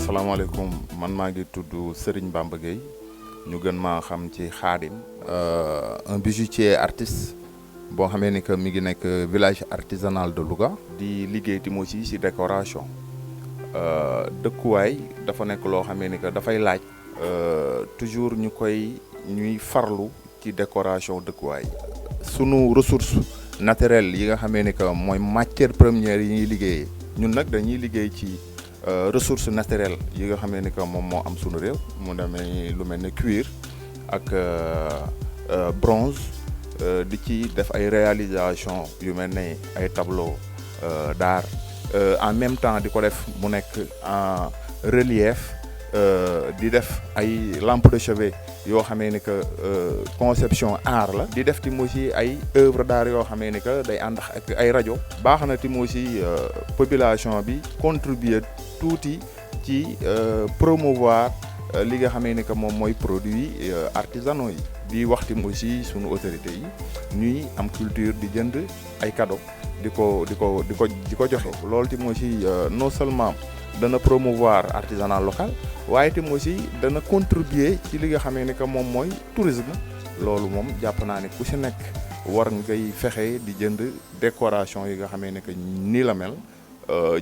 asalaamaaleykum man maa ngi tudd Serigne Bamba Gueye ñu gën maa xam ci Khadim un bijoutier artiste boo xamee ni que mi ngi nekk village artisanal de Louga. di liggéey ti aussi ci décoration dëkkuwaay dafa nekk loo xamee ni que dafay laaj toujours ñuy farlu ci décoration dëkkuwaay. sunu ressource naturelle yi nga xamee ni que mooy matière première yi ñuy liggéeyee ñun nag dañuy liggéey ci ressource naturelle yi nga xamee ni que moom moo am sunu réew mu demee lu mel ne cuir ak bronze di ci def ay réalisation yu mel ne ay tableau d'art en même temps di ko def mu nekk en relief di def ay lampe de chevet yoo xamee ni que conception art la. di def tim aussi ay œuvre d'art yoo xamee ni que day ànd ak ay rajo. baax na tim aussi population bi contribuer tuuti ci promouvoir li nga xamee ni que moom mooy produits artisanaux yi. di wax tim aussi sunu autorités yi ñuy am culture di jënd ay cadeaux di ko joxe. loolu tim aussi non seulement dana promouvoir artisanat local waaye itam aussi dana contribuer ci li nga xamee ni que moom mooy tourisme. loolu moom jàpp naa ne ku si nekk war ngay fexe di jënd décoration yi nga xamee ni que nii la mel.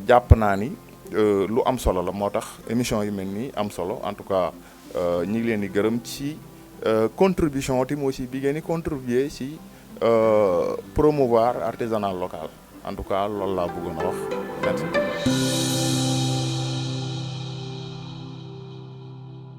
jàpp naa ni lu am solo la moo tax émission yu mel nii am solo en tout cas ñi ngi leen di gërëm ci contribution itam aussi bi ngeen di contribuer ci promouvoir artisanat local en tout cas loolu laa bëggoon a wax merci.